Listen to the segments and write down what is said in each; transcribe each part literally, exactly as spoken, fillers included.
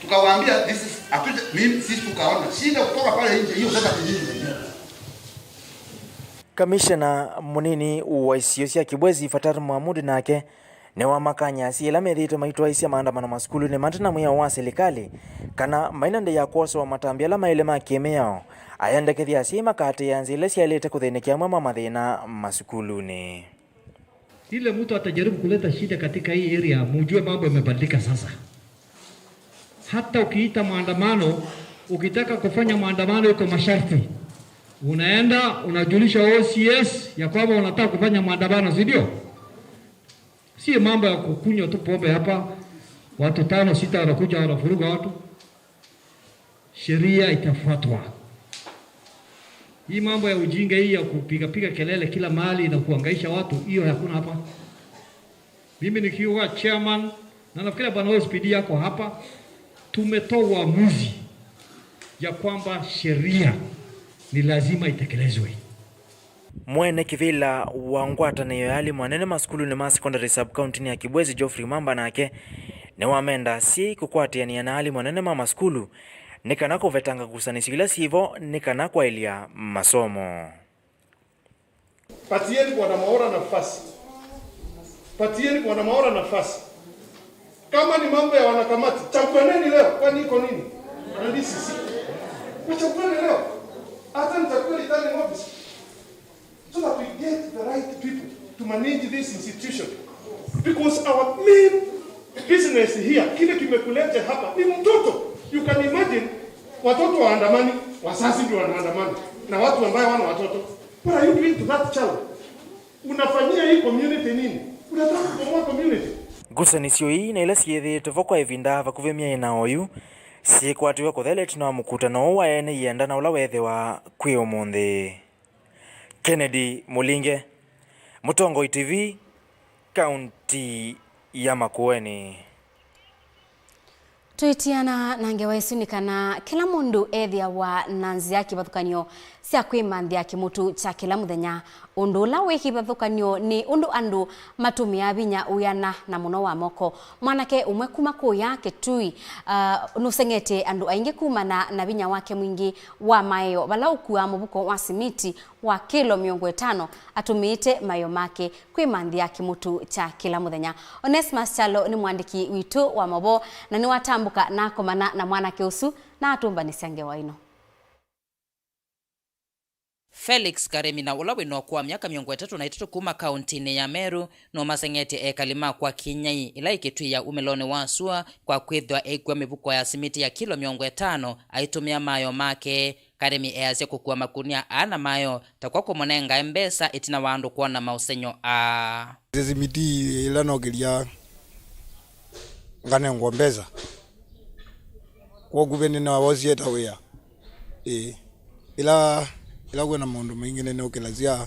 Tukawaambia, this is, hatuja, mimi, sisi tukaona shida kutoka pale nje, hiyo sasa kijiji yenyewe. Kamishena mũnini wa isio sya Kibwezi, Fatar Mohamud, nake nĩwamakany'a asyai ala methĩĩtwe maitwaĩĩsya maandamano masukulunĩ mate na mwĩao wa silikalĩ kana mai na ndei ya kwosewa matambya ala maĩle ma kĩ-mĩao, ayendekethya asyai makaatĩĩa nzĩa ila syaĩlĩte kũthĩnĩkya amwe ma mathĩna masukulunĩ. Ile mtu atajaribu kuleta shida katika hii area, mujue mambo imebadilika sasa. Hata ukiita maandamano, ukitaka kufanya maandamano iko masharti. Unaenda, unajulisha O C S ya kwamba unataka kufanya maandamano, si ndio? Si mambo ya kukunywa tu pombe hapa, watu tano, sita wanakuja wanavuruga watu. Sheria itafuatwa. Hii mambo ya ujinga hii ya kupiga piga kelele kila mahali na kuhangaisha watu, hiyo hakuna hapa. Mimi nikiwa chairman, na nafikiri bwana O S P D yako hapa, tumetoa uamuzi ya kwamba sheria ni lazima itekelezwe. Mwene kĩvĩla wa ngwatanĩo ya alimũ anene masukulunĩ ma secondary sub-county-nĩ ya Kibwezi, Geoffrey Mamba, nake nĩwamenda asyai kũkwatĩanĩa na alimũ anene ma masukulu nĩ kana kũvetanga ngusanĩsyo ila syĩvo nĩ kana kwaĩlya masomo. Patieni Bwana Mwaura nafasi. Patieni Bwana Mwaura nafasi. Kama ni mambo ya wanakamati, chaguaneni leo, kwani iko nini? Na D C C. Wachaguane leo. Hata mtakuwa returning office. So that we get the right people to manage this institution. Because our main business here, kile kimekuleta hapa ni mtoto. You can imagine, watoto waandamani, wazazi ndio wanaandamana na watu ambaye wana watoto. What are you doing to that child? Unafanyia hii community nini? Unataka kubomoa community? Ngusanĩsyo ii na ila syĩthĩĩtwe vo kwa ĩvinda vakuvĩ myei na oyu syĩkwatiwe kũthela ĩtina wa mũkutano ũũ wa ene ianda na ũla weethĩwa kwĩ ũmũnthĩ. Kennedy Mũlinge, Mũtongoi T V, kaunti ya Makueni. Twĩtiana na ngewa ĩsu nĩ kana kĩla mũndũ ethĩawa na nzĩa kĩvathũkany'o sya kwĩmanthĩa kĩmũtu kya kĩla mũthenya. Ũndũ ũla wĩ kĩvathũkany'o nĩ ũndũ andũ matũmĩaa vinya wĩana na mũno wa moko. Mwanake ũmwe kuma kũya Kitui, ah, nũseng'etye andũ aingĩ kumana na vinya wake mwingĩ wa maeo, vala ũkuaa mũvuko wa simiti wa kĩlo mĩongo ĩtano atũmĩĩte maeo make kwĩmanthĩa kĩmũtu kya kĩla mũthenya. Onesmus Kyalo nĩ mũandĩki witũ wa maũvoo, na nĩwatambũka na akomana na mwanake ũsu na atũmbanĩsya ngewa ĩno. Felix Karemi, na ũla wĩ na ũkũũ wa myaka mĩongo ĩtatũ na ĩtatũ kuma kaũntĩnĩ ya Meru, nũmaseng'etye ekali ma kwa Kinyai, ĩla ĩ Kitui ya umĩlonĩ wa sua, kwa kwĩthĩwa eikua mĩvuko ya simiti ya kilo mĩongo ĩtano aitũmĩa mayo make. Karemi easya kũkua makunia aa na mayo ta kwa kũmũnengae mbesa ĩtina wa andũ kwona maũsengy'o aa. Simiti ĩla nokĩlya nganengwa mbesa, kwoku ve nĩnawosie ta wĩa. Ĩĩ. Ĩla, ĩla kwĩna maũndũ maingĩ nĩnũkĩlasya,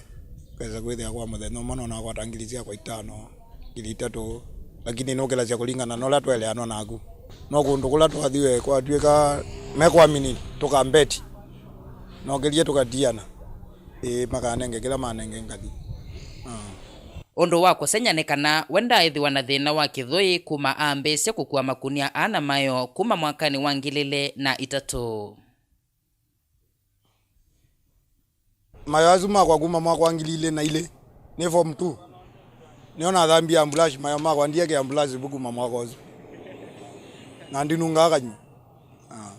kesa kwĩthĩa kwa mũthenya ũmwe no nakwata ngili syakwa itano, ngili itatũ, lakini nũkĩlasya kũlingana na ũla twaeleanwa naku. No kũndũ kũla twathiwe kwatw'ĩka mekwamini, tũkambeti. Nokĩlye tũkatiana. Ĩĩ, makanenge kĩla manenge ngathi. Ah. Ũndũ wa kũseng'ya nĩ kana we ndaaĩthĩwa na thĩna wa kĩthũi kuma ambĩĩsya kũkua makunia aa na mayo kuma mwakanĩ wa ngili ilĩ na itatũ. Mayo asu makwa kuma mwaka wa ngili ilĩ na ilĩ, nĩ form two. Nĩyo nathambie ambulance, mayo makwa ndiekea ambulance vu kuma mwaka ũsu. Na ndinungaa kanyũ. Ah.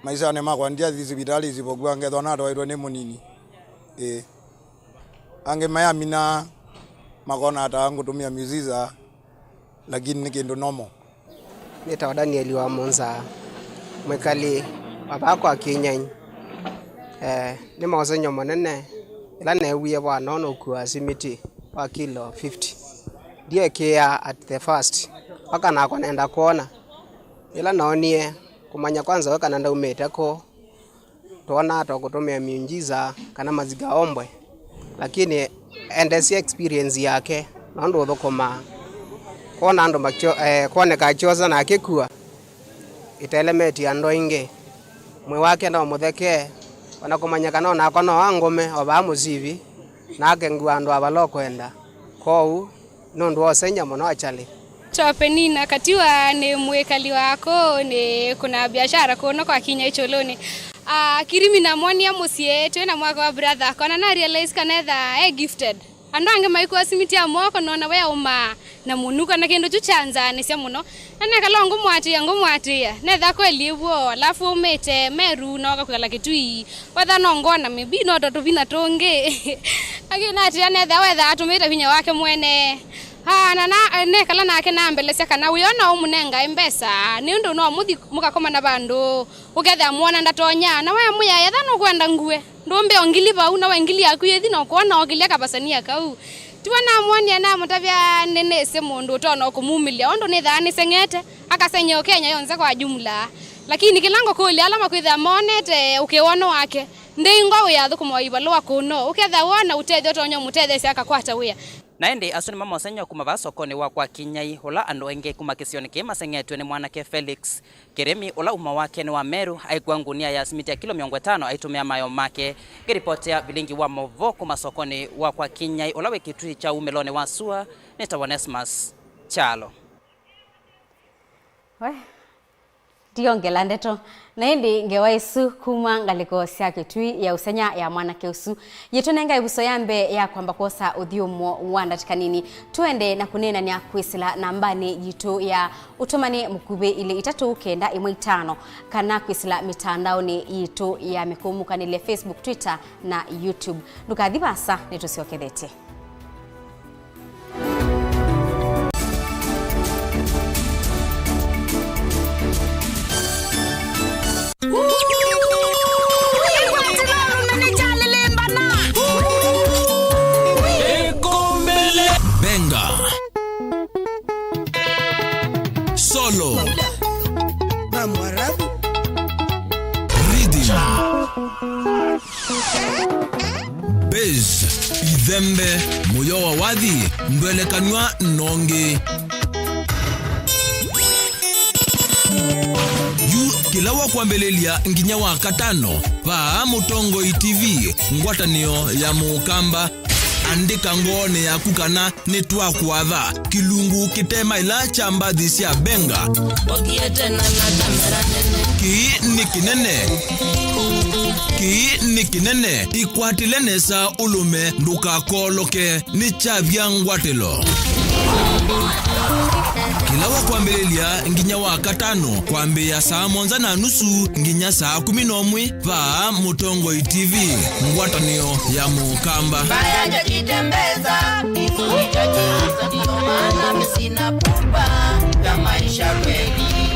Maisanĩ makwa ndiathi sivitalĩ isivoku, angethwa natwaĩtwe nĩ mũnini. Ĩĩ. Angĩ mayamina makona ata ngũtũmĩa miujiza, lakini nĩ kĩndũ normal. Nĩtawa Daniel wa Mũnza, mwĩkali wa vaa kwa Kinyai. Eh, nĩ maũsengy'o manene ĩla neewie vano nũkua simiti wa kilo fifty. Ndieekĩĩa at the first, mpaka nakwa nenda kwona. Ĩla noonie kũmanya kwanza we kana ndaumĩte kũ, twonaa ta kũtũmĩa miujiza kana mazingaombwe, lakini endesya experience yake na ũndũ ũthũkũmaa. Kwona andũ makyo-, eh, kwoneka akyosa na akĩkua, ĩtelemetye andũ aingĩ. Mwĩĩ wake no mũtheke, ona kũmanya kana onakwa no angũme o vaa mũsivi, na akengua andũ avala ũkwenda. Kwoou, nũndũ wa ũsengy'a mũno Acharlie. Twa Penina Katiwa, nĩ mwĩkali wa kũũ, nĩ kuna biashara kũno kwa Kinya Ichũlũnĩ. Ah, Kirimi namwonia mũsyĩ, twĩ na mwaka wa brother akwa, na na realize kana etha e gifted. Andũ angĩ maikuwa simiti ya moko, nona we aumaa na mũnuko na kĩndũ kyu kyanzaanĩsya mũno. Na nekala ngũmũatĩĩa, ngũmũatĩĩa. Netha kweli ĩw'o, alafu aumĩte Meru, na ũkakwĩkala Kitui. Wetha no ngona, maybe no tũtũvinya tũngĩ. Akĩnatĩĩa netha wetha atũmĩte vinya wake mwene. Ah, na, na, nekala nake nambelesya kana wĩona ũmũnengae mbesa, nĩ ũndũ no mũthi mũkakomana vandũ, ũkethĩa mwona ndatonya, na we mwĩa etha nũkwenda ngue. Ndũmbeo ngili vau, na we ngili yaku yĩthi na ũkwona okĩlya kavasania kau. Tiwe namwonie, namũtavya nĩnĩsĩ mũndũ ũtonya kũmumĩlya, ũndũ nĩthaa nĩseng'ete, akaseng'e o Kenya yonthe kwa jumla. Lakini kĩla ngũkũlya, ala makwĩthĩa monete ũkĩwano wake, ndĩingwa wĩa athũkũma wa ivalũa kũno, ũkethĩa wona ũtethyo ũtonya ũmũtetheesya akakwata wĩa. Na ĩndĩ asu nĩmo moseng'yo kuma vaa sokonĩ wa kwa Kinyai, ũla andũ aingĩ kuma kĩsionĩ kĩĩ maseng'etw'e nĩ mwanake Felix Kĩrĩmi, ũla ũmo wake nĩ wa Meru, aikua ngunia ya simiti ya kilo mĩongo ĩtano aitũmĩa mayo make. Ngĩripotea vilingi wa movoo kuma sokonĩ wa kwa Kinyai, ũla wĩ Kitui kya umĩlonĩ wa sua, nĩtawa Onesmus Kyalo. We, ndiongela ndeto. Na ĩndĩ ngewa ĩsu kuma ngalĩko sya Kĩtui ya ũsenya ya mwanake ũsu yĩtũnenga ĩvuso ya mbee ya kwamba kwosa ũthyũmũo wa ndatĩka nini. Tũende na kũneenany'a kwĩsĩla nambanĩ yitũ ya ũtũmani mũkuvĩ ilĩ itatũ kenda ĩmwe itano, kana kwĩsĩla mĩtandaonĩ yitũ ya mĩkũmũkanĩlye, Facebook, Twitter na YouTube. Ndũkathi vaasa, nĩtũsyokethetye. Benga. Solo. Rhythm. Bass, ithembe, mũyo wa wathi, ndwelekanw'a nongi. Yu kĩla wa kwambĩlĩlya nginya wa katano, vaa Mũtongoi T V, ngwatanĩo ya Mũkamba. Andĩka ngoonĩ yaku kana nĩtwakwatha kĩlungu kĩtemaĩla kya mbathi sya Benga. Kĩĩ nĩ kĩnene. Kĩĩ nĩ kĩnene. Ikwatĩle nesa ũlũme, ndũkakooloke. Nĩ kyavya ngwatĩlo. Kĩla wa kwambĩlĩlya nginya wa katano, kwambĩĩa saa mũonza na nusu nginya saa kũmi na ũmwe, vaa Mũtongoi T V, ngwatanĩo ya Mũkamba. Mbaya jajitembeza, kifo hicho kiusa, ndio maana mimi sina pupa ya maisha kweli.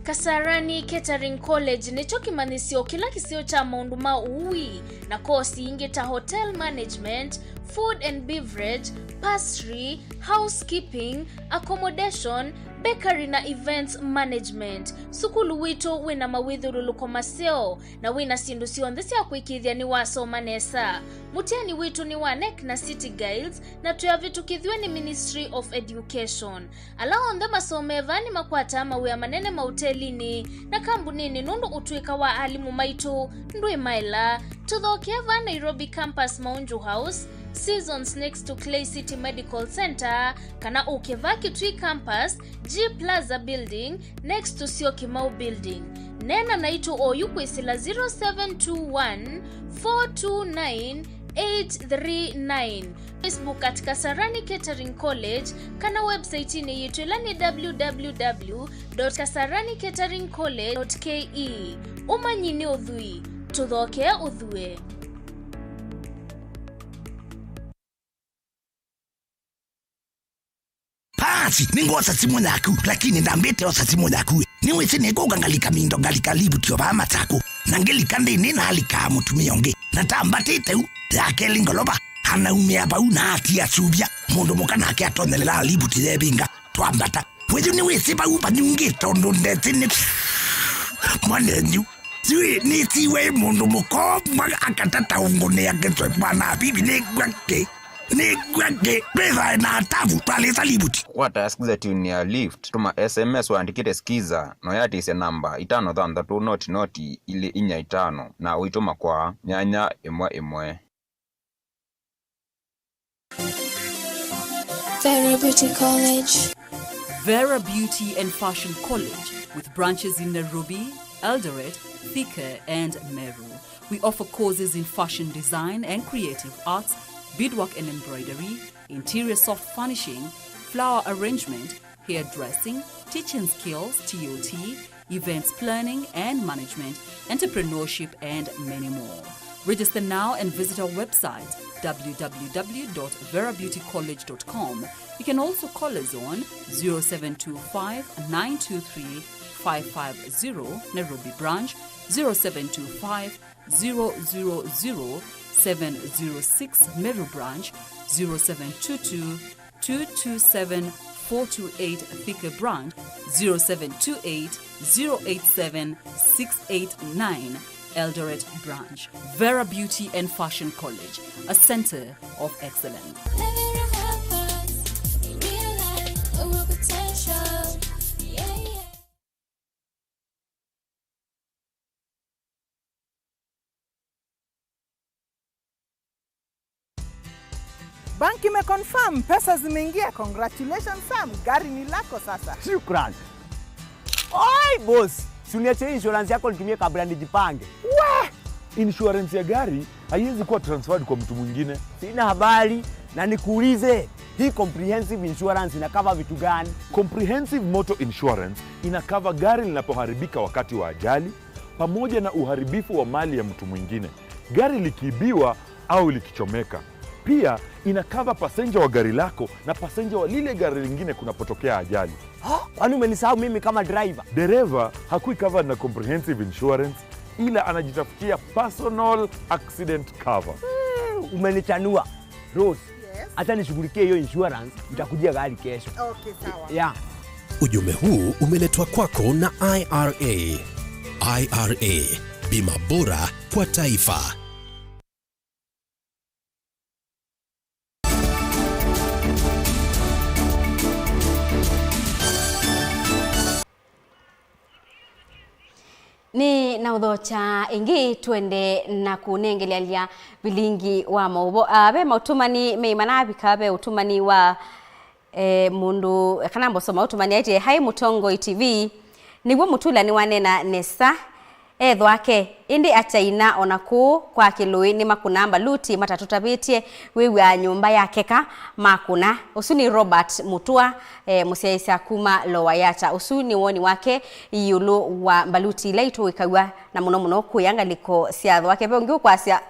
Kasarani Catering College nĩkyo kĩmanyĩsyo kĩla kĩseo kya maũndũ ma ũui na kosi ingĩ ta hotel management, food and beverage, pastry, housekeeping, accommodation, bakery na events management. Sukulu witũ wĩna mawĩthyũlũlũko maseo na wĩna syĩndũ syonthe sya kũĩkĩĩthya nĩwasoma nesa. Mũtiani witũ nĩ wa NEC na City Guilds, na twĩ avĩtũkĩthw'e nĩ Ministry of Education. Ala onthe masomee vaa nĩmakwataa mawĩa manene maũtelinĩ na kambunĩnĩ nũndũ ũtũĩka wa alimũ maitũ ndwĩ maela. Tũthokee vaa Nairobi Campus, Maunju House, Seasons next to Clay City Medical Center, kana ũke vaa Kitui Campus, G Plaza Building, next to Syokimau Building. Neena naitũ oyu kwĩsĩla zero seven two one, four two nine, eight three nine, Facebook at Kasarani Catering College, kana website-inĩ yitũ ĩla nĩ www dot kasarani catering college dot ke. Ũmanyi nĩ ũthwii, tũthokee ũthue. Basi, nĩngwosa simũ yaku, lakini ndambĩte osa simũ yaku. Nĩwĩsĩ nĩkũka ngalika mindo, ngalika livuti o vaa Masakũ. Na ngĩlika nthĩnĩ, nalikaa mũtumĩa ũngĩ. Na tambatĩte u, ya kelĩ ngolova, anaumĩa vau na atia asuvya. Mũndũ mũka nake atonyelelaa livuti yevinga, twambata. Wĩyu nĩwĩsĩ vau vanyungĩte ũndũ ndesĩ nĩ mwanenyu. Sijui nĩsiwe mũndũ mũkomwa akatata ũngũnĩa kĩswe bwana bibi nĩngwa kĩ. Nĩngwa kĩ. Twĩthae na atavu twalĩsa livuti. Kũkwata sikiza tune ya Lift, tũma S M S ũandĩkĩte sikiza, na ũyatĩĩsya namba itano thanthatũ noti noti ilĩ inya itano, na ũitũma kwa nyanya ĩmwe ĩmwe. Vera Beauty College. Vera Beauty and Fashion College, with branches in Nairobi, Eldoret, Thika, and Meru. We offer courses in fashion design and creative arts, beadwork and embroidery, interior soft furnishing, flower arrangement, hairdressing, teaching skills, T O T, events planning and management, entrepreneurship, and many more. Register now and visit our website, w w w dot vera beauty college dot com. You can also call us on zero seven two five, nine two three, five five zero, Nairobi branch, zero seven two five, zero zero zero, seven zero six, Meru branch, zero seven two two, two two seven, four two eight, Thika branch, zero seven two eight, zero eight seven, six eight nine, Eldoret branch. Vera Beauty and Fashion College, a center of excellence. Bank imeconfirm, pesa zimeingia. Congratulations Sam, gari ni lako sasa. Shukran. Oi boss, si uniachie insurance yako nitumie kabla nijipange. We! Insurance ya gari haiwezi kuwa transferred kwa mtu mwingine. Sina habari, na nikuulize, hii comprehensive insurance ina cover vitu gani? Comprehensive Motor Insurance ina cover gari linapoharibika wakati wa ajali, pamoja na uharibifu wa mali ya mtu mwingine, gari likiibiwa au likichomeka. Pia ina cover passenger wa gari lako na passenger wa lile gari lingine kunapotokea ajali. Ha? Kwani umenisahau mimi kama driver? Dereva hakui covered na comprehensive insurance, ila anajitafutia personal accident cover. Hmm, umenichanua. Rose, yes, hata nishughulikie hiyo insurance, nitakujia gari kesho. Okay, sawa. Yeah. Ujumbe huu umeletwa kwako na I R A. I R A, bima bora kwa taifa. Nĩ na ũthokya ĩngĩ, twende na kũnengelealya vilingi wa maũvoo. Ah, ve maũtũmani meĩ manavika, ve ũtũmani wa, eh, mũndũ, kana mbosoma ũtũmani aĩtye, "Hai Mũtongoi T V, nĩw'o Mũtula nĩwanena nesa ethwa ake, ĩndĩ akyaina o na kũũ kwa Kĩlũĩ nĩmakũnaa mbaluti matatũtavĩtye, wĩw'aa nyũmba yakeka makũna." Ũsu nĩ Robert Mũtua, eh, mũsyaĩĩsya kuma Lower Yatta. Ũsu nĩ woni wake ĩũlũ wa mbaluti ila itũĩkaw'a, na mũno mũno kũya ngalĩko sya athwake. Ve ũngĩ ũkwasya,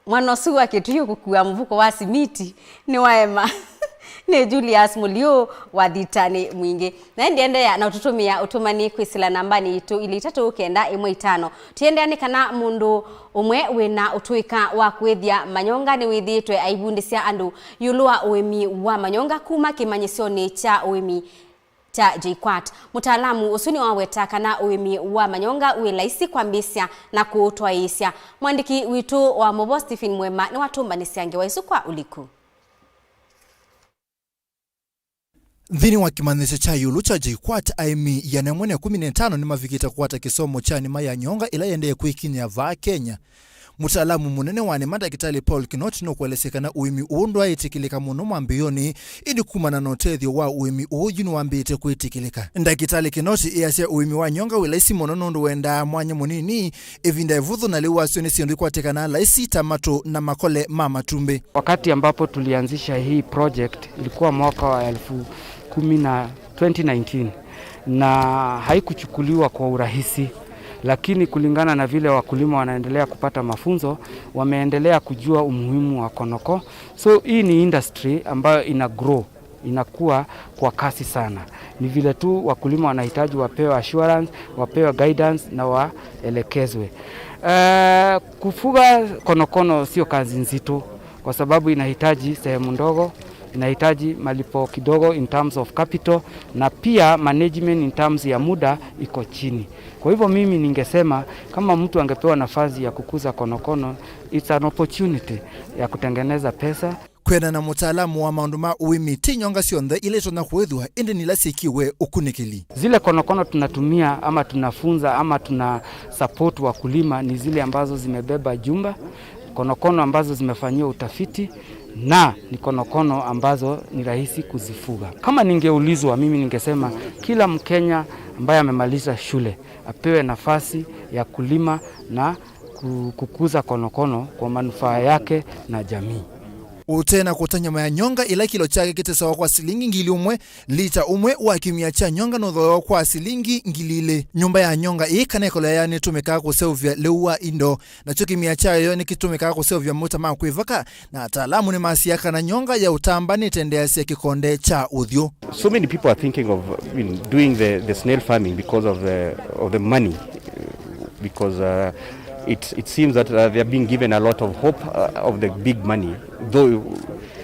"Mwana ũsu wa Kĩtuyu kũkua mũvuko wa simiti nĩwaema." Nĩ Julius Mũliũ wa Thitanĩ Mwingĩ. Na ndiendeea na ũtũtũmĩa ũtũmani kwĩsĩla nambanĩ yitũ ilĩ itatũ kenda ĩmwe itano. Tũiendeea nĩ kana mũndũ ũmwe wĩna ũtũĩka wa kũĩthya manyonga nĩwĩthĩĩtwe aivundĩsya andũ ĩũlũ wa ũĩmi wa manyonga kuma kĩmanyĩsyonĩ kya ũĩmi kya JKUAT. Mũtaalamu ũsu nĩwaweta kana ũĩmi wa manyonga wĩ laisi kwambĩĩsya na kũũtwaĩĩsya. Mwandĩki witũ wa maũvoo Stephen Mwema nĩwatũmbanĩsya ngewa ĩsu kwa ũliku. Nthĩnĩ wa kĩmanyĩsyo kya ĩũlũ kya JKUAT, aĩmi ĩana ĩmwe na ĩkũmi na ĩtano nĩmavikĩte kũkwata kĩsomo kya nĩma ya nyonga ĩla ĩendee kwĩkinyĩa vaa Kenya. Mũtaalamu mũnene wa nĩma, Ndakĩtalĩ Paul Kinoti, nũkũelesya kana ũĩmi ũũ ndwaaĩtĩkĩlĩka mũno mwambĩĩonĩ, ĩndĩ kumana na ũtethyo wa ũĩmi ũũ yu nĩwambĩĩte kwĩtĩkĩlĩka. Ndakĩtalĩ Kinoti easya ũĩmi wa nyonga wĩ laisi mũno nũndũ wendaa mwanya mũnini, ĩvinda ĩvũthũ, na lĩu wasyo nĩ syĩndũ ikwatĩkanaa laisi ta matũ na makole ma matumbĩ. Wakati ambapo tulianzisha hii project ilikuwa mwaka wa elfu kumi na twenty nineteen, na haikuchukuliwa kwa urahisi, lakini kulingana na vile wakulima wanaendelea kupata mafunzo, wameendelea kujua umuhimu wa konoko. So hii ni industry ambayo ina grow, inakuwa kwa kasi sana. Ni vile tu wakulima wanahitaji wapewe assurance, wapewe guidance na waelekezwe. Eh, kufuga konokono sio kazi nzito, kwa sababu inahitaji sehemu ndogo, inahitaji malipo kidogo in terms of capital, na pia management in terms ya muda iko chini. Kwa hivyo mimi ningesema kama mtu angepewa nafasi ya kukuza konokono, it's an opportunity ya kutengeneza pesa. Kwĩanana na mũtaalamu wa maũndũ ma ũĩmi, ti nyonga syonthe ila itonya kũĩthw'a, ĩndĩ nĩ ila syĩkiwe ũkunĩkĩli. Zile konokono tunatumia ama tunafunza ama tuna support wakulima ni zile ambazo zimebeba jumba, konokono ambazo zimefanyiwa utafiti, Na ni konokono ambazo ni rahisi kuzifuga. Kama ningeulizwa, mimi ningesema kila Mkenya ambaye amemaliza shule apewe nafasi ya kulima na ku-, kukuza konokono kwa manufaa yake na jamii. Ũte na kũta nyũmba ya nyonga ĩla kilo kyake kĩtesawa kwa silingi ngili ũmwe, lita ũmwe wa kĩmia kya nyonga nũthooewa kwa silingi ngili ilĩ. Nyũmba ya nyonga ĩĩ kana ĩkolea nĩtũmĩkaa kũseũvya lĩu wa indo, nakyo kĩmia kyayo nĩkĩtũmĩkaa kũseũvya mauta ma kwĩvaka, na ataalamu nĩmasyaa kana nyonga ya ũtamba nĩtendeeasya kĩkonde kya ũthyũ. So many people are thinking of, I mean, doing the, the snail farming because of the, of the money, because, uh, it, it seems that, uh, they are being given a lot of hope, uh, of the big money, though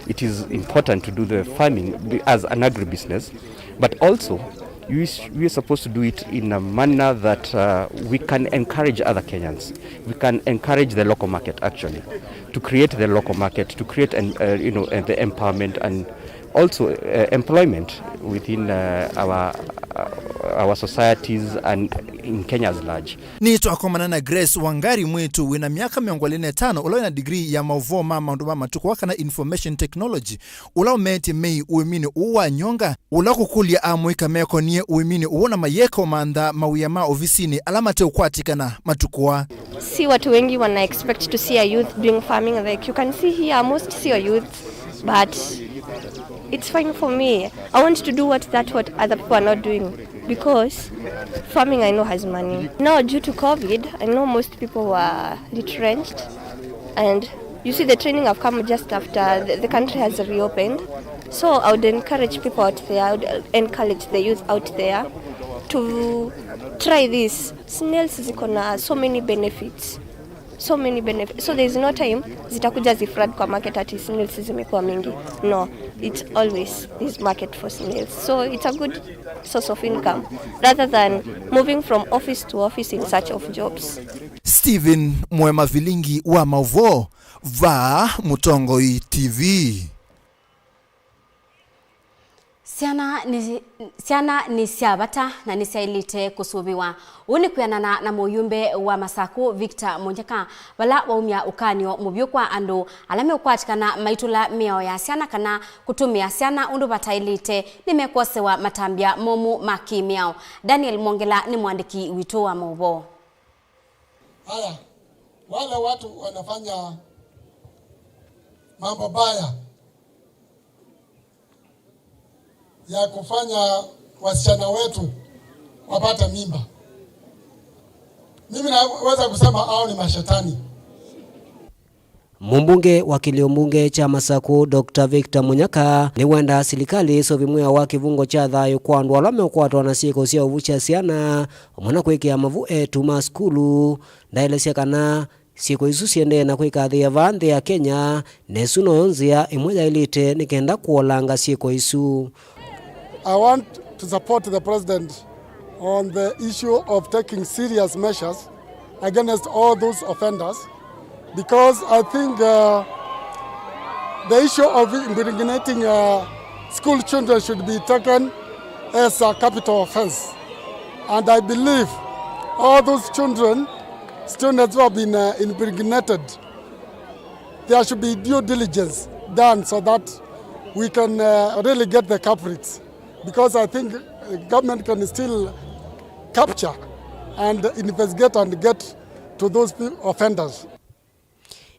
it is important to do the farming as an agribusiness, but also we s-, we are supposed to do it in a manner that, uh, we can encourage other Kenyans. We can encourage the local market, actually, to create the local market, to create an, uh, you know, uh, the empowerment and also, uh, employment within, uh, our, uh, our societies and in Kenya as large. Nĩtwakomana na Grace Wangari, mwĩĩtu wĩna myaka mĩongo ĩlĩ na ĩtano, ũla wĩna degree ya maũvoo ma maũndũ ma matukũ aa kana information technology, ũla ũmeetye mei ũĩminĩ ũũ wa nyonga, ũla kũkũlya amũika mekonie ũĩminĩ ũũ na mayeka ũmantha mawĩa ma ovisinĩ ala mateũkwatĩkana matukũ aa. Si watu wengi wana expect to see a youth doing farming. Like, you can see here, most see a youth, but it's fine for me. I want to do what that, what other people are not doing, because farming, I know, has money. Now, due to COVID, I know most people were retrenched, and you see, the training have come just after the, the country has reopened. So I would encourage people out there, I would encourage the youth out there to try this. Snails ziko na so many benefits. So many benefits. So there is no time zitakuja ziflood kwa market ati snails zimekuwa mingi. No, it's always this market for snails. So it's a good source of income rather than moving from office to office in search of jobs. Stephen Mwema Vilingi wa maũvoo, vaa Mũtongoi T V. Syana nĩ, syana nĩ sya vata na nĩsyaĩlĩte kũsũvĩwa. Ũu nĩ kwĩanana na mũyũmbe wa Masakũ, Victor Mũnyaka, vala waumya ũkany'o mũvyũ kwa andũ ala meũkwatĩkana maitũla mĩao ya syana kana kũtũmĩa syana ũndũ vataĩlĩte nĩmekwosewa matambya momũ ma kĩ-mĩao. Daniel Mwongela nĩ mũandĩki witũ wa maũvoo. Haya, wale watu wanafanya mambo baya ya kufanya wasichana wetu wapate mimba, mimi naweza kusema hao ni mashetani. Mũmbunge wa kĩlĩo mbunge kya Masakũ, Doctor Victor Mũnyaka, nĩwendaa silikalĩ ĩseũvye mwĩao wa kĩvungo kya thayũ kwa andũ ala meũkwatwa na syĩko sya ũvu sya syana, vamwe na kwĩkĩa mavu eĩtu ma sukulu. Ndaelesya kana syĩko isu siendee na kwĩkathĩĩa vaa nthĩ ya Kenya, na ĩsu noyo nzĩa ĩmwe yaĩlĩte nĩ kenda kũolanga syĩko isu. I want to support the president on the issue of taking serious measures against all those offenders, because I think, uh, the issue of impregnating, uh, school children should be taken as a capital offense. And I believe all those children, students who have been, uh, impregnated, there should be due diligence done so that we can, uh, really get the culprits, because I think, uh, government can still capture and investigate and get to those pe-, offenders.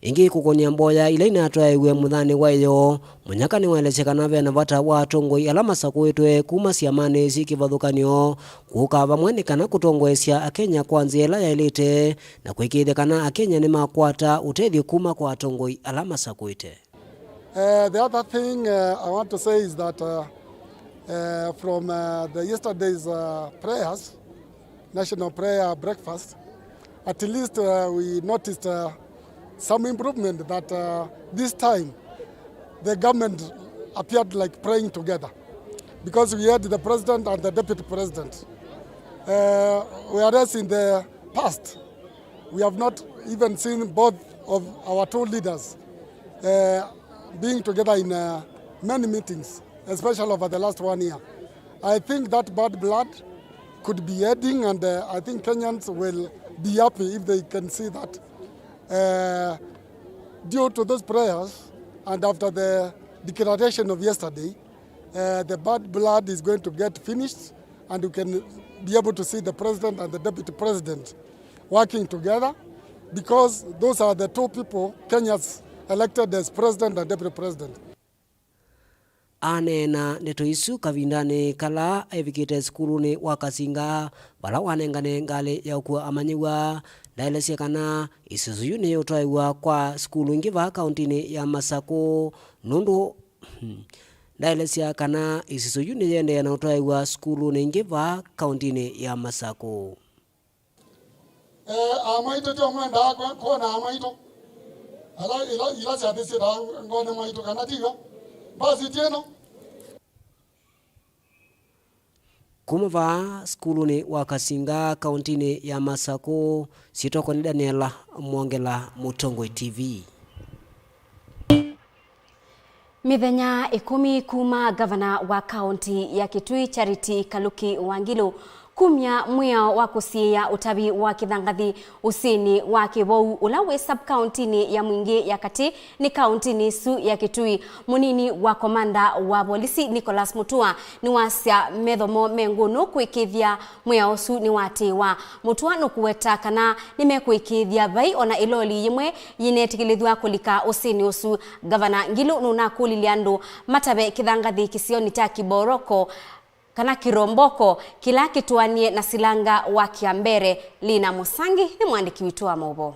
Ĩngĩ kũkony'a mboya ila inatwaĩwe mũthanĩ wa ĩyoo, Mũnyaka nĩwaelesya kana ve na vata wa atongoi ala masakũĩtwe kuma syamanĩ syĩ kĩvathũkany'o kũka vamwe nĩ kana kũtongoesya Akenya kwa nzĩa ĩla yaĩlĩte na kũĩkĩĩthya kana Akenya nĩmakwata ũtethyo kuma kwa atongoi ala masakũĩte. Uh, the other thing, uh, I want to say is that, uh, uh, from, uh, the yesterday's, uh, prayers, national prayer breakfast, at least, uh, we noticed, uh, some improvement that, uh, this time the government appeared like praying together, because we had the president and the deputy president. Uh, whereas in the past, we have not even seen both of our two leaders, uh, being together in, uh, many meetings, especially over the last one year. I think that bad blood could be ending, and, uh, I think Kenyans will be happy if they can see that, uh, due to those prayers, And after the declaration of yesterday, uh, the bad blood is going to get finished, and you can be able to see the president and the deputy president working together, because those are the two people Kenyans elected as president and deputy president. Aneena ndeto isu kavindanĩ kala evikĩte sukulunĩ wa Kasinga, vala wanengane ngalĩ ya ũkua amanyĩw'a, ndaelesya kana isuzu yu nĩyũtwaĩwa kwa sukulu ingĩ vaa kauntinĩ ya Masakũ, nũndũ ndaelesya kana isuzu yu nĩyĩendeea na ũtwaĩwa sukulunĩ ingĩ vaa kauntinĩ ya Masakũ. Eh, amaitũ tyo mwendaa kwe-, kwona amaitũ. Ala ila, ila syathĩ syĩtaa ngone maitũ, kana tiw'o? Mbasi ti ĩno. Kuma vaa sukulunĩ wa Kasinga, kauntinĩ ya Masakũ, syĩtwa nĩ Daniela Mwongela, Mũtongoi T V. Mĩthenya ĩkũmi kuma ngavana wa kaunti ya Kitui Charity Kaluki Wangilu kumya mwĩao wa kũsiĩĩa ũtavi wa kĩthangathi ũsĩnĩ wa Kĩvou ũla wĩ sub-kauntinĩ ya Mwingĩ ya Katĩ nĩ kauntinĩ ĩsu ya Kitui, mũnini wa komanda wa volisi Nicholas Mutua nĩwasya metho moo me ngũnũ kũĩkĩĩthya mwĩao ũsu nĩwatĩĩwa. Mutua nũkũweta kana nĩmekũĩkĩĩthya vai ona ĩloli yĩmwe yĩneetĩkĩlĩthw'a kũlika ũsĩnĩ ũsu. Ngavana Ngilu nũnakũlilye andũ matave kĩthangathi kĩsionĩ kya Kiboroko kana Kiromboko kĩla kĩtũanie na silanga wa Kiambere. Lina Mũsangi nĩ mwandĩki witũ wa maũvoo.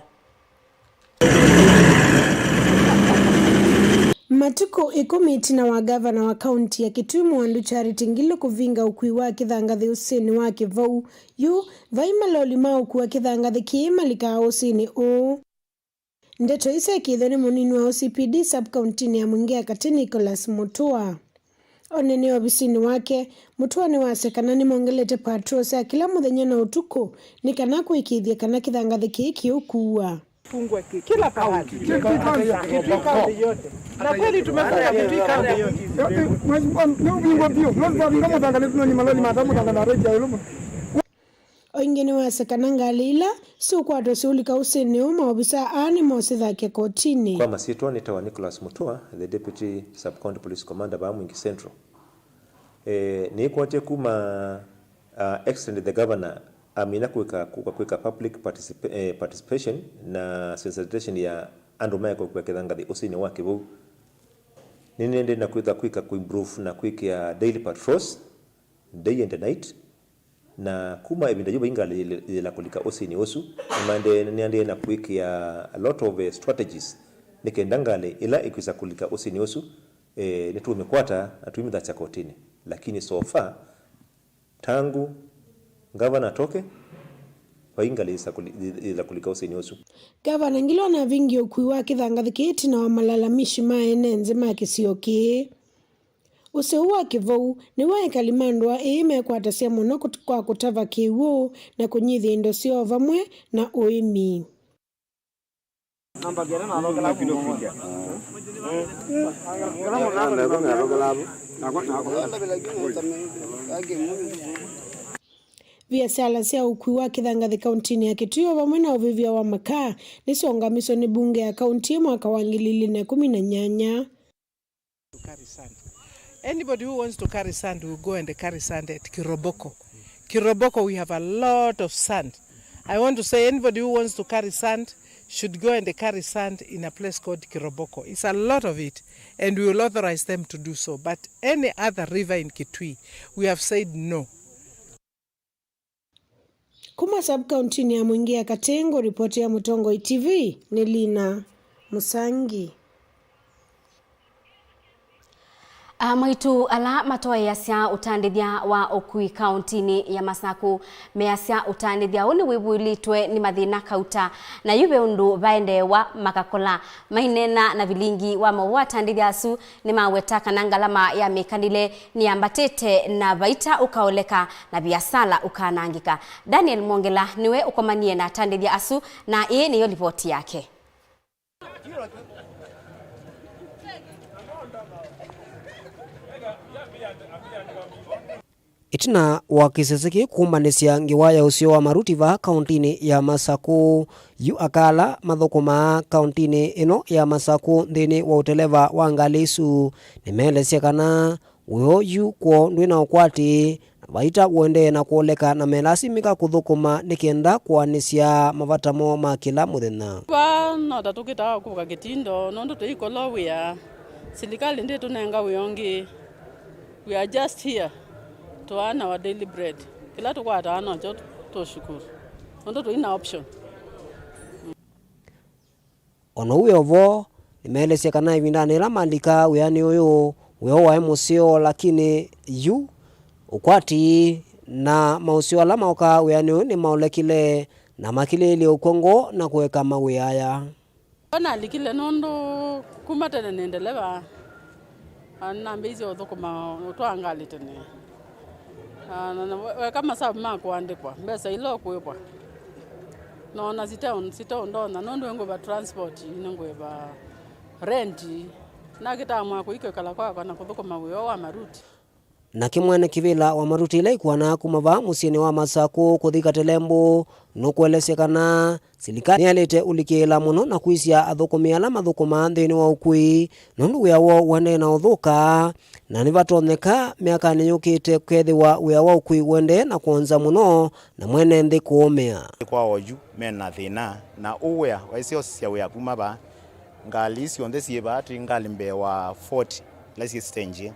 Matukũ ĩkũmi ĩtina wa ngavana wa kaunti ya Kitui Mwandũ Charity Ngilu kũvinga ũkui wa kĩthangathi ũsĩnĩ wa Kĩvou, yu vai maloli ma ũkua kĩthangathi kĩĩ malikaa ũsĩnĩ ũũ. Ndeto ii syekĩĩthwe nĩ mũnini wa O C P D sub-kauntinĩ ya Mwingĩ ya Katĩ, Nicholas Mutua. Onene ovisinĩ wake, Mutua nĩwasya kana nĩmongelete patrol sya kĩla mũthenya na ũtukũ nĩ kana kũĩkĩĩthya kana kĩthangathĩ kĩĩ kĩũkuwa. Fungwa ki-, kila pahali. Kitui County. Kitui County yote. Na kweli tumefunga Kitui County yote. Eh, eh, mheshimiwa, nĩ ũvingwa biũ. No twavinga mũthanga nĩ tunoni maloli mata mũthanga na rate ya ĩũlũ mũno. O ĩngĩ nĩwasya kana ngalĩ ila siũkwatwa siũlika ũsĩnĩ ũũ, maovisaa aa nĩmosĩthakya kotinĩ. Kwa masyĩtwa nĩtawa Nicholas Mutua, the Deputy Sub-County Police Commander vaa Mwingi Central. Eh, nĩĩkwatya kuma, uh, extend the governor amina kwĩka, kũka kwĩka public participa-, eh, participation na sensitization ya andũ maekũkua kĩthangathi ũsĩnĩ wa Kĩvou. Nĩnĩendee na kwĩtha kwĩka kũimprove na kwĩkĩa daily patrols, day and night. Na kuma ĩvinda yu vai ngalĩ yĩla kũlika ũsĩnĩ ũsu, nĩmaendee, nĩendee na kwĩkĩa a lot of, eh, strategies nĩ kenda ngalĩ ĩla ĩkwĩsa kũlika ũsĩnĩ ũsu, eh, nĩtũũmĩkwata na tũimĩthasya kotinĩ. Lakini so far, tangu ngavana atoke, vai ngalĩ yĩsa kũli-, yĩla kũlika ũsĩnĩ ũsu. Ngavana Ngilu anavingie ũkui wa kĩthangathĩ kĩĩ ĩtina wa malalamishi ma ene nthĩ ma kĩsio kĩĩ. Ũseo wa Kĩvou nĩw'o ekali ma ndũa ĩĩ mekwatasya mũno kũt-, kwa kũtava kĩw'ũ na kũnyithya indo syoo vamwe na ũĩmi. Viasala sya ũkui wa kĩthangathĩ kauntinĩ ya Kitui o vamwe na ũvĩvya wa makaa nĩsyongamiswe nĩ mbunge ya kaunti ĩ mwaka wa ngili ilĩ na ĩkũmi na nyanya. To carry sand. Anybody who wants to carry sand will go and carry sand at Kiroboko. Kiroboko, we have a lot of sand. I want to say anybody who wants to carry sand should go and carry sand in a place called Kiroboko. It's a lot of it, and we will authorize them to do so. But any other river in Kitui, we have said no. Kuma sub-kauntinĩ ya Mwingĩ ya Katĩ, ngũripotĩa Mũtongoi T V nĩ Lina Mũsangi. Amaitũ ala matoeasya ũtandĩthya wa ũkui kauntinĩ ya Masakũ measya ũtandĩthya ũũ nĩwĩvũĩlĩtwe nĩ mathĩna kauta, na yu ve ũndũ vaendeewa makakola. Maineena na vilingi wa maũvoo, atandĩthya asu nĩmaweta kana ngalama ya mĩkanĩle nĩyambatĩte na vaita ũkaoleka na viasala ũkanangĩka. Daniel Mwongela nĩwe ũkomanie na atandĩthya asu, na ĩĩ nĩyo livoti yake. Ĩtina wa kĩsese kĩĩ kũmbanĩsya ngewa ya ũseo wa maruti vaa kaũntĩnĩ ya Masakũ, yu aka ala mathũkũmaa kaũntĩnĩ ĩno ya Masakũ nthĩnĩ wa ũteleva wa ngalĩ isu nĩmeelesya kana wĩoo yu kwoo ndwĩ na ũkwati, na vaita ũendee na kwoleka, na melasimĩka kũthũkũma nĩ kenda kũanĩsya mavata moo ma kĩla mũthenya. Vaa no ta tũkĩtaa kũka kĩtindo, nũndũ tũikũlwa wĩa, silikalĩ ndĩtũnenga wĩa ũngĩ. We are just here to earn our daily bread. Kĩla tũkwataa nokyo tũshukuru, nũndũ tũina option. O na ũu wĩ o vo, nĩmeelesya kana ĩvindanĩ yĩla malika wĩanĩ ũyũ, wĩoo waĩ mũseo, lakini yu ũkwati na maũseo ala maũkaa wĩanĩ ũyũ nĩmaolekile, na makĩlĩĩlye ũkw'a ngoo na kũeka mawĩa aya. Nalikile nũndũ kuma tene nĩ ndeleva. Na nambĩĩisye ũthũkũma ũtwaa ngalĩ tene. Na, na, na we-, weka masavu ma kũandĩkwa, mbesa ila ũkũĩvwa. Noona siteũ, siteũndonya, nũndũ nĩngũĩva transport, nĩngũĩva rent, na kĩtaamũa kũikĩkala kwakwa na kũthũkũma wĩa wa maruti. Nake mwene kĩvĩla wa maruti ĩla ikuanaa kuma vaa mũsyĩnĩ wa Masakũ kũthi Katelembũ nũkũelesya kana silikalĩ nĩyaĩlĩte ũlikĩĩla mũno na kwĩsya athũkũmi ala mathũkũmaa nthĩnĩ wa ũkui, nũndũ wĩa woo ũendee na ũthũka, na nĩvatonyeka myakanĩ yũkĩte kethĩwa wĩa wa ũkui ũendee na kwonza mũno na mwene nthĩ kũũmĩa. Kwa oyu mena thĩna na ũwĩa waisyosia wĩa kuma vaa. Ngalĩ ii syonthe syĩ vaa, twĩ ngalĩ mbee wa forty ila syĩ stage,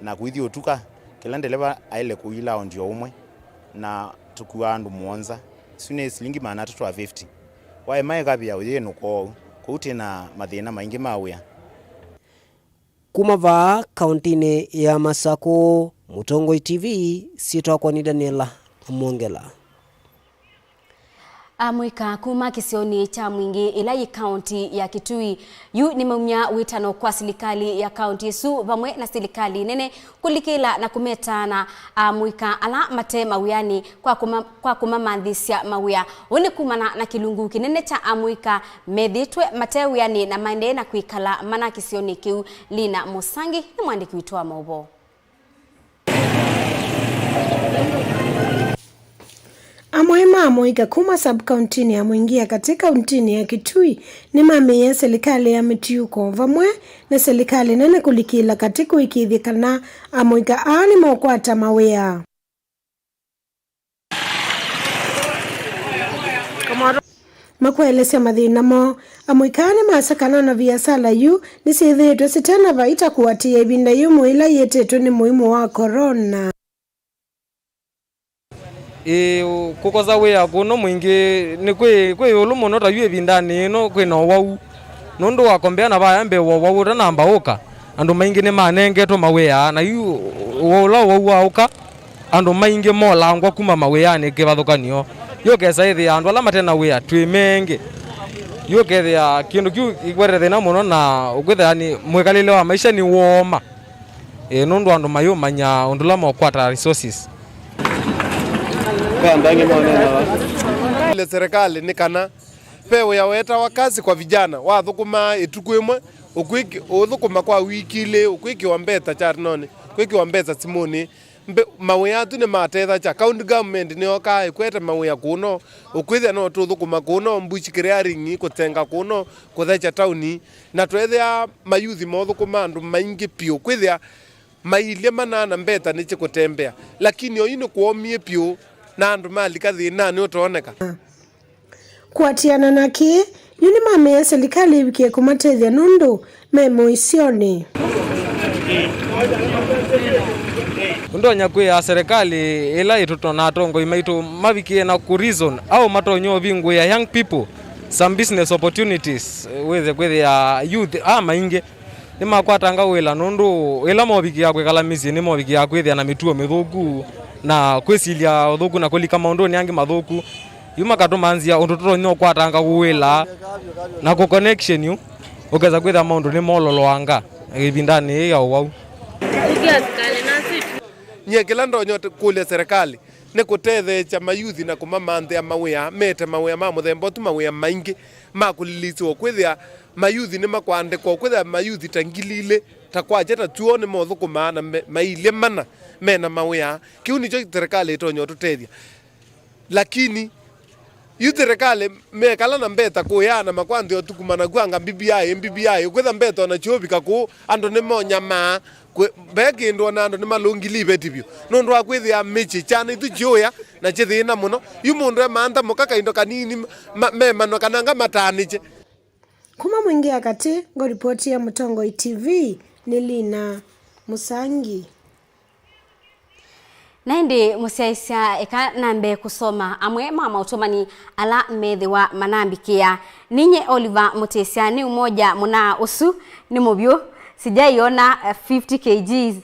na kũithi ũtuka, kĩla ndeleva aĩle kũila ondi o ũmwe, na tũkuaa andũ mũonza. Isu nĩ silingi maana atatũ na fifty. Waema ĩkavĩa ũyĩnũka oou, kũu twĩ na mathĩna maingĩ ma wĩa. Kuma vaa kaũntĩnĩ ya Masakũ, Mũtongoi T V, syĩtwa kwakwa nĩ Daniela Mwongela. Amũika kuma kĩsionĩ kya Mwingĩ ĩla yĩ kaũnti ya Kitui yu nĩmaumya wĩtano kwa silikalĩ ya kaũnti ĩsu vamwe na silikalĩ nene kũlikĩla na kũmetaana amũika ala mate mawĩanĩ kwa kũma-, kwa kũmamanthĩsya mawĩa. Ũũ nĩ kumana na kĩlungu kĩnene kya amũika methĩĩtwe mate wĩanĩ na maendee na kwĩkala mana kĩsionĩ kĩu. Lina Mũsangi nĩ mwandĩki witũ wa maũvoo. Amwe ma amũika kuma sub-kauntinĩ ya Mwingĩ ya katĩ kauntinĩ ya Kitui nĩmamĩie silikalĩ ya mĩtiũko vamwe na silikalĩ nene kũlikĩla katĩ kũĩkĩĩthya kana amũika aa nĩmeũkwata mawĩa. Makũelesya mathĩna moo, amũika nĩmasa kana ona viasala yu nĩsyĩthĩĩtwe site na vaita kũatĩĩa ĩvinda yũmũ ĩla yĩtĩtwe nĩ mũimũ wa corona. Ĩĩ, kũkosa wĩa kũno Mwingĩ nĩ kwĩ, kwĩ ĩũlũ mũno ta yu ĩvindanĩ yĩno kwĩ na ũwau. Nũndũ wakombea na vaya mbee wa ũwau ũtanamba ũka, andũ maingĩ nĩmanengetwe mawĩa, na yu ũla ũwau waũka, andũ maingĩ molangwa kuma mawĩanĩ kĩvathũkany'o. Yu ũkesa ĩthĩa andũ ala mate na wĩa twĩ mengĩ. Yu ũkethĩa kĩndũ kĩu kĩkwete thĩna mũno, na ũkwĩthĩa nĩ mwĩkalĩle wa maisha nĩwooma. Ĩĩ, nũndũ andũ mayũmanya ũndũ ũla meũkwata resources. Ile serikali nĩ kana ve wĩa wetawa kazi kwa vijana, wathũkũmaa ĩtukũ ĩmwe, ũkwĩki-, ũthũkũma kwa wiki ilĩ, ũkwĩkĩwa mbeta kyatinonĩ, kwĩkĩwa mbesa simũnĩ. Mbe-, mawĩa atu nĩmatethakya. County government nĩyokaa ĩkwete mawĩa kũno, ũkwĩthĩa no tũthũkũma kũno, bush clearing, kũtenga kũno, kũthekya tauni. Na tweethĩa mayuthi mothũkũma andũ maingĩ piũ, kwĩthĩa mailye manana mbeta nĩkĩ kũtembea, lakini oyu nĩkwomie piũ na andũ malika thĩnanĩ ũtooneka. Kũatĩana na kĩĩ, yu nĩmamĩie silikalĩ ĩvikĩe kũmatethya nũndũ me mũisyonĩ. Ndonya kwĩa serikali ĩla ĩtũtona atongoi maitũ mavikĩe na kũ reason au matonya ũvingũĩa young people some business opportunities, wĩthe kwĩthĩa youth a maingĩ nĩmakwatanga wĩla, nũndũ ĩla movikĩaa kwĩkala mĩsyĩ nĩmovikĩaa kwĩthĩa na mĩtuo mĩthũku na kwĩsilya ũthũku na kũlika maũndũnĩ angĩ mathũku. Yu makatũmanzĩa ũndũ tũtonya ũkwatanga wĩla na kũ connection yu, ũkesa kwĩthĩa maũndũ nĩmololoanga ĩvindanĩ yĩĩ ya ũwau. Nyie kĩla ndonya kũlya serikali nĩ kũtetheesya mayuthi na kũmamanthĩa mawĩa, mete mawĩa ma mũthemba ũtu, mawĩa maingĩ ma kũlilisya, ũkwĩthĩa mayuthi nĩmakwandĩkwa, ũkwĩthĩa mayuthi ta ngili ilĩ ta kwakya ta tw'o nĩmothũkũmaa na me-, mailye mana Mena mawĩa, kĩu nĩkyo serikali ĩtonya ũtũtethya. Lakini yu serikali mekala na mbeta kũyaana makwanthĩa ũtukuma na kwanga B B I, B B I, ũkwĩtha mbeta ona kyũvika kũu, andũ nĩmonyamaa, kwĩ-, ve kĩndũ ona andũ nĩmalũngili iveti vyũ. Nũndũ wa kwĩthĩa mĩsyĩ, syana itũ kyũya na kyĩthĩna mũno. Yu mũndũ emantha mũka kaindo kanini, ma-, memano kananga mataanĩkye. Kuma Mwingĩ ya Katĩ, ngũripotia Mũtongoi T V nĩ Lina Mũsangi. Na ĩndĩ mũsyaĩĩsya, eka nambe kũsoma amwe ma maũtũmani ala methĩwa manambĩkĩa. Ninye Oliver Mũtĩsya nĩ ũmoja mũnaa ũsu nĩ mũvyũ, sijaiona, eh, fifty kilograms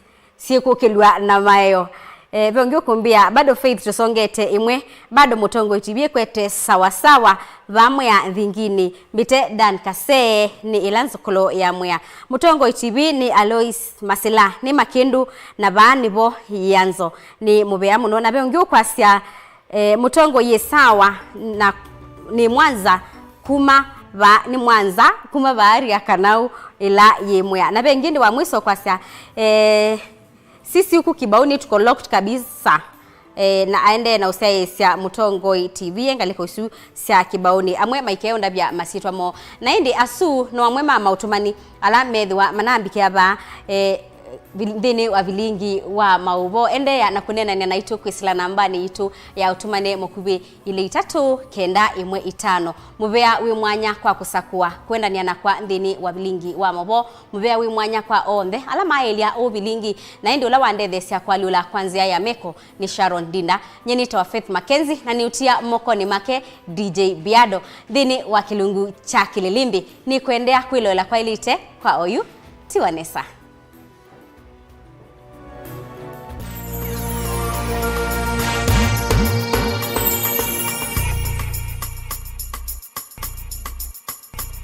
syĩkũkĩlw'a na maeo. Eh, ve ũngĩ ũkũmbĩa, bado Faith tũsongete ĩmwe, bado Mũtongoi T V ĩkwete sawa sawa, vaa Mwea Nthinginĩ. Mbĩte Dan Kasee nĩ ĩla nzũkũlũ ya Mwea. Mũtongoi T V nĩ Alois Masila, nĩ Makĩndũ, na vaa nĩvo yĩanzo. Nĩ mũvea mũno. Na ve ũngĩ ũkwasya, eh, Mũtongoi yĩ sawa, na nĩ Mwanza kuma vaa, nĩ Mwanza kuma vaa Riakanau ĩla yĩ Mwea. Na ve ĩngĩ nĩ wa mwiso kwasya, eh, Sisi huku Kibaoni tuko locked kabisa. Eh, na aendee na ũsyaĩĩsya Mũtongoi T V ngalĩko isu sya Kibaoni. Amwe maikeũndavya masyĩtwa moo. Na ĩndĩ asu no amwe ma maũtũmani ala methĩwa manambĩkĩa vaa, eh, vi-, nthĩnĩ wa vilingi wa maũvoo. Endeea na kũneenany'a naitũ kwĩsĩla nambanĩ yitũ ya ũtũmane mũkuvĩ ilĩ itatũ kenda ĩmwe itano. Mũvea wĩ mwanya kwa kũsakũa kũendanĩa nakwa nthĩnĩ wa vilingi wa maũvoo. Mũvea wĩ mwanya kwa onthe ala maĩlya ũũ vilingi, na ĩndĩ ũla wandetheesya kũalyũla kwa nzĩa ya meko nĩ Sharon Ndinda. Nyie nĩtawa Faith Mackenzie, na nĩũtia mokonĩ make D J Biado nthĩnĩ wa kĩlungu kya Kĩlĩlĩmbĩ. Nĩkwendea kwĩloela kwaĩlĩte kwa oyu. Tiwa nesa.